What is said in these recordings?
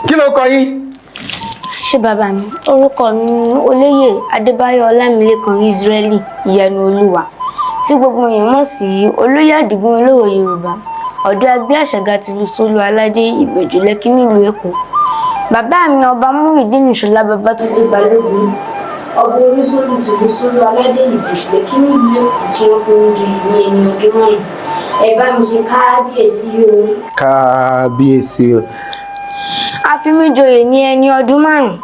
Kí ló kọ yín? Ṣé bàbá mi, orúkọ mi ni Olóyè Adébáyọ̀ Ọlámilékan Israeli Ìyanu Olúwa, tí gbogbo èèyàn mọ̀ sí Olóyè Àdìgún Olówó Yorùbá, ọ̀dọ́ agbé àṣàgà tìlú Sólú Aládé, Ìbẹ̀jú Lẹ́kí nílùú Èkó. Bàbá mi, Ọba Muyideen Ṣọlá Babátúndé Balógun, ọba Onísólú tìlú Sólú Aládé, Ìbẹ̀jú Lẹ́kí nílùú Èkó, tí wọ́n fi ń joyè ní ẹni ọdún 5. Ẹ bá mi ṣe káábíyèsí o. Kábíyèsí o. A fi mí joyè ní ẹni ọdún 5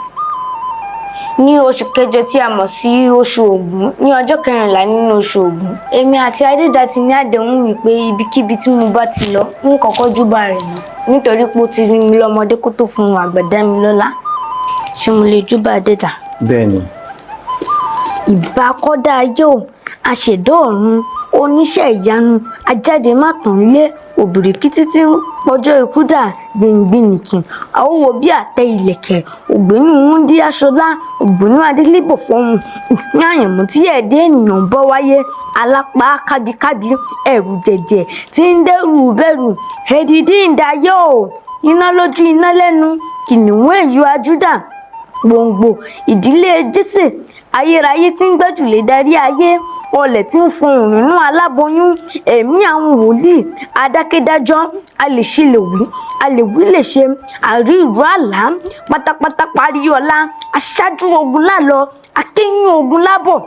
ní oṣù kẹjọ tí a mọ̀ sí oṣù Ògún, ní ọjọ́ 14 nínú oṣù Ògún. Èmi àti Adédà ti ní àdéhùn wípé ibikíbi tí mo bá ti lọ, ń kọ́kọ́ júbà rẹ̀ nà, nítorí pé ó ti rí mi lọ́mọdé kó tó fún un àgbà dá mi lọ́lá. Ṣé mo lè júbà Adédà? Bẹ́ẹ̀ni. Ìbà kọ́dá ayé o, aṣẹ̀dá ọ̀run, oníṣẹ́ ìyanu, ajáde má tàn lé, òbìrìkìtì tí ń pọjọ́ ikú dà, gbìngbìnìkìn, àwòwò bí àtẹ ìlẹ̀kẹ̀, ògbénú wúndí aṣọlá, ògbénú adélébọ̀ fọ́hùn, ní àyànmọ́ tí ẹ̀dá ènìyàn ń bọ́ wáyé, alápá kábíkábí, ẹ̀rù jẹ̀jẹ̀ tí ń dẹ́rù bẹ̀rù, èdìdí ìdáyé o, iná lójú iná lẹ́nu, kìnìún èyí ajúdà, gbòǹgbò ìdílé Jésè, ayérayé tí ń gbẹ́jùlé darí ayé, ọlẹ̀ tí ń fọhùn nínú aláboyún, ẹ̀mí àwọn wòlíì, adákẹ́dájọ́, alèṣe lè wí, alèwí lè ṣe, àrí ìró àlá, pátápátá parí ọlá, aṣáájú ogun lálọ, akéyìn ogun lábọ̀,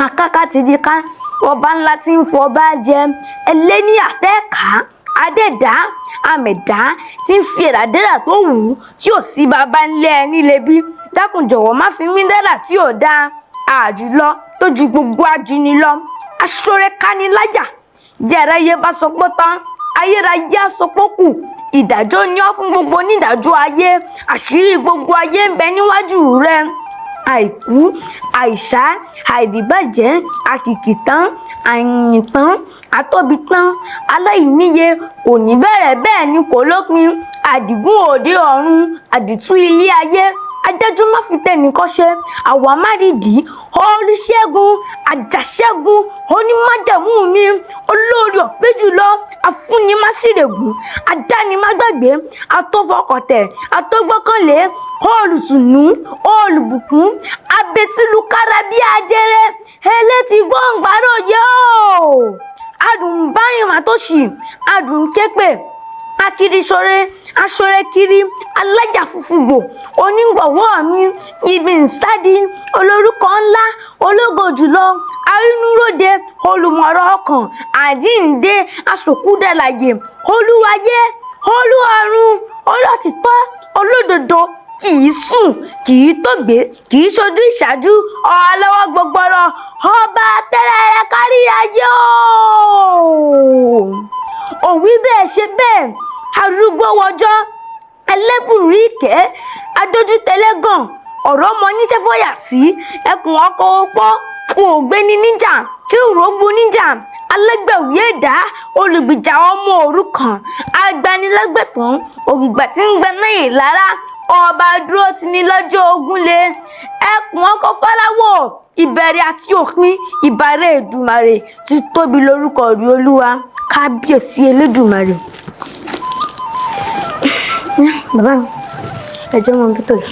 akáká ti di ká, ọba ńlá tí ń fọba jẹ, ẹlẹ́ni àtẹ́ẹ̀ká, adẹ́dá àmẹ̀dá tí ń fi ẹ̀dàdẹ́dà tó wù ú tí ò sí baba ńlẹ̀ ẹni lẹ́bí. Dákun jọ̀wọ́ má fi mí dẹ́dà tí ò dáa, àjùlọ tó ju gbogbo ajuni lọ, aṣọ́rẹ́ kániláyà, jẹ́ráyé bá sọ pé tán, ayérayé á sọ pé kù, ìdájọ́ ni ọ́ fún gbogbo onídàájọ́ ayé, àṣírí gbogbo ayé ń bẹ níwájú rẹ. Àìkú, àìsá, àìdìbàjẹ́, àkìkìtán, àyìntán, àtóbitán, aláìníye, kò ní bẹ̀rẹ̀ bẹ́ẹ̀ ni kò lópin, àdìgún òde ọ̀run, àdìtú ilé ayé, adájọ́ má fi tẹnìkan ṣe, àwa má rìdí, olùṣègùn, àjàṣẹ́gun, onímájẹ̀mú mi, olórí ọ̀fẹ́ jùlọ, afúnimáṣírègùn, adánimágbàgbé, atọ́fọkàntẹ̀, atọ́gbọ́kànlé, olùtùnú, olùbùkún, abẹtílùkára bí ajere, elétí gbọ̀ngbàrò yóò, adùn báyìí màtòṣì, adùn képè, akiri ṣore, aṣore kiri, alájà funfun gbò, onígbọ̀wọ́ mi, ibi ìsádi, olórúkọ ńlá, ológo jùlọ, arínúróde, olùmọ̀rọ̀ ọkàn, àjíǹde, aṣòkúdàlàyé, olúwayé, olúọ̀run, olótìtọ́, olódodo, kì í sùn, kì í tògbé, kì í ṣojú ìṣáájú, ọlọ́wọ́ gbọgbọrọ, ọba tẹ́rẹ̀ẹ́rẹ́ kárí ayé o. Òwí bẹ́ẹ̀ ṣe bẹ́ẹ̀, arúgbó wọjọ́, ẹlẹ́bùrú ìkẹ́, adójútẹlẹ́gàn, ọ̀rọ̀ ọmọ oníṣẹ́ fọyà sí, ẹkùn ọkọ̀ opó, ògbéni níjà, kí òrógbó níjà, alẹ́gbẹ̀wí ẹ̀dá, olùgbìjà ọmọ òrukàn, agbanilágbẹ̀tàn, ògbìgbà tí ń gbẹ náà ìlara, ọba dúró ti ní lọ́jọ́ ogun le, ẹkùn ọkọ̀ Fáláwọ̀, ìbẹ̀rẹ̀ àti òpin, ìbàrẹ̀ Èdùmàrè, ti tóbi lórúkọ rí Olúwa, kábíyèsí Elédùmarè. Bàbá mi, ẹ jẹ́ mọ bí tó lọ.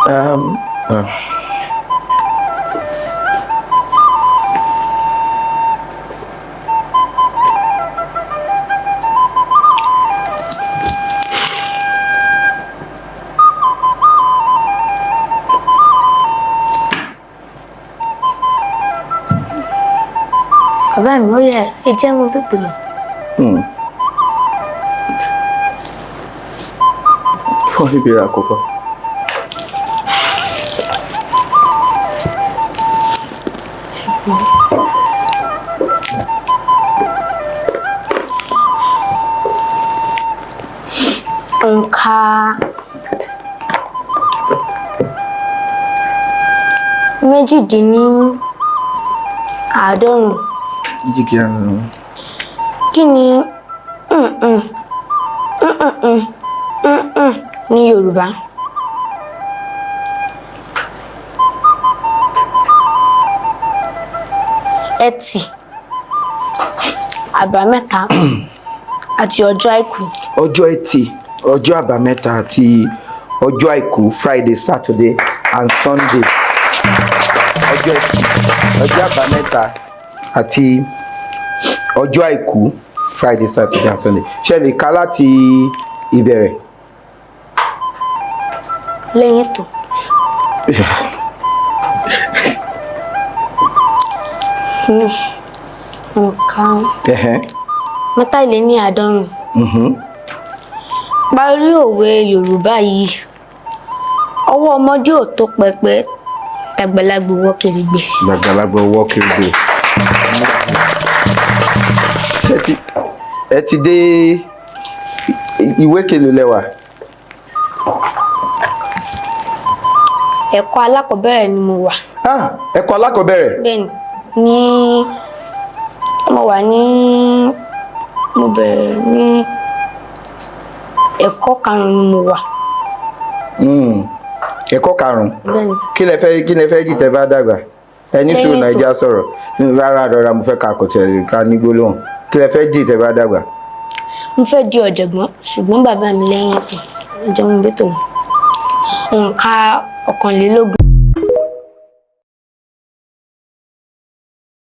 Um. Bàbá mi, ó yẹ ẹ jẹ́ mọ bí tó lọ. Hmm. Fún ìbéèrè àkọ́kọ́. Òǹkà 98. Jíkì àrùn. Kí ni mm-mm, mm-mm, mm-mm ní Yorùbá? Ẹtì, Àbámẹ́ta àti ọjọ́ Àìkú. Ọjọ́ Ẹtì, ọjọ́ Àbámẹ́ta àti ọjọ́ Àìkú, Friday, Saturday and Sunday. Ọjọ́ Ẹtì, ọjọ́ Àbámẹ́ta àti ọjọ́ Àìkú, Friday, Saturday and Sunday. Ṣé ẹ lè kà láti ìbẹ̀rẹ̀? Lẹ́yìn ètò. Òǹkà Ẹ̀hẹ́n. 73. Parí òwe Yorùbá yìí: ọwọ́ ọmọdé ò tó pẹpẹ, tàgbàlagbà ò wọ kèrègbè. Gbàgbàlagbà ọwọ́ kèrègbè. Ṣé ẹ ti dé ìwé kelòó lẹ wà? Ẹ̀kọ́ alákọ̀ọ́bẹ̀rẹ̀ ni mo wà. Ah, ẹ̀kọ́ alákọ̀ọ́bẹ̀rẹ̀. Bẹ́ẹ̀ni, ní mo wà ní mo bẹ̀rẹ̀ ní ẹ̀kọ́ karùn-ún ni mo wà. Ẹ̀kọ́ karùn-ún. Bẹ́ẹ̀ni. Kí lẹ fẹ́ dì tẹ́ bá dàgbà? Ẹ ní sùúrù. Lẹ́yìn ètò. Nàìjíríà sọ̀rọ̀. Rárá, rárá, mo fẹ́ ka kò tẹ̀ ká ní gbólóhùn. Kí lẹ fẹ́ dì tẹ́ bá dàgbà? Mo fẹ́ di ọ̀jọ̀gbọ́n, ṣùgbọ́n bàbá mi lẹ́yìn ètò ìjẹun bí tòun. Òǹkà 21.